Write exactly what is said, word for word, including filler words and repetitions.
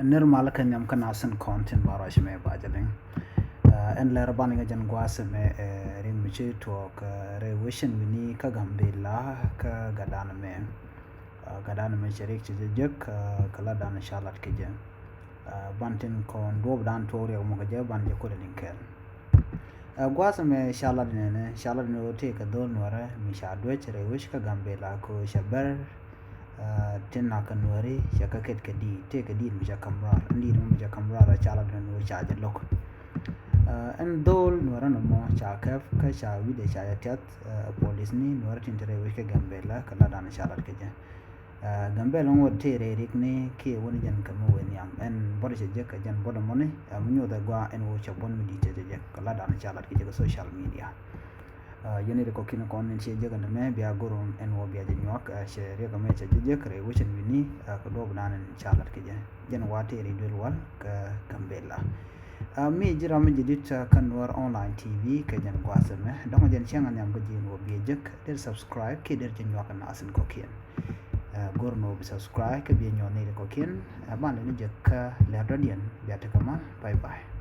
Nir mal kä nyam kä nasin kɔn tin ba ruac mɛ ba jɛ liŋ. Ɛn lɛr ban ŋa jɛn guas mɛ ɛ riŋ mi ci tuɔɔk rɛ wecin wini kä Gambela kä gadan mɛ. Gadan mɛ cɛ rik ci jɛ jek kä la dan ca lat kɛ jɛ. Ban tin kɔn duɔp dan tuɔɔk riɛk mɔ kɛ jɛ ban jɛ kut liŋ kɛl. Ɛ gua̱a̱th ɛmɛ ca lat nɛnɛ, ca lat nɛnɛ ɣöö tëëkɛ dho̱l nuäärä mi ca duec rɛy wec kä Gambela kɛ ɣöö cɛ bɛr. Tin nakä nuääri cɛ kä ket kɛ diit, tëëkɛ diit mi ca ka̱m raar, ɛn diit mɔ mi ca ka̱m raar ca lat nɛnɛ ɣöö ca jɛ lo̱k. Ɛn dho̱l nuäärä nɔmɔ ca kɛp kä ca wi̱cdɛ ca jɛ tiath. Polisni nuäärä tin te rɛy wec kä Gambela kɛ lat dan ca lat kɛ jɛ. Gambela ŋot tëë rɛy rikni kiɛ wun jɛn kɛ mi wee nhiam ɛn bɔt cɛ jek kɛ jɛn bɔt mɔni. Mi nyoth ɛ gua ɛn woo cɛ buɔn mi di̱t cɛ jɛ jek kɛ la dan ca lat kɛ jek kɛ social media. Jɛn ri kɔ̱kiɛn kɔn in ciɛ jek ɛn mɛ bia go̱r ɛn woo bia jɛ nyuak cɛ riɛk ɛmɛ cɛ jɛ jek rɛy wecɛn wi̱ni kɛ duɔp dan in ca lat kɛ jɛ. Jɛn wa tëë rɛy duel wal kɛ Gambela. Mi ji̱ ram mi jɛ di̱t kä Nuer Online T V kɛ jɛn gua̱a̱th ɛmɛ dɔ̱ŋ jɛn cäŋ ɛn nhiam kä ji̱ ɛn woo bia jek der subscribe kiɛ der jɛ nyuak ɛn nasin kɔ̱kiɛn. Go̱r ni woo bi subscribe kä bia nyuɔth ni ri kɔ̱kiɛn. Ban lɛ ni jɛ kä lɛr dɔ̱diɛn bia tekɛ mal. Bye bye.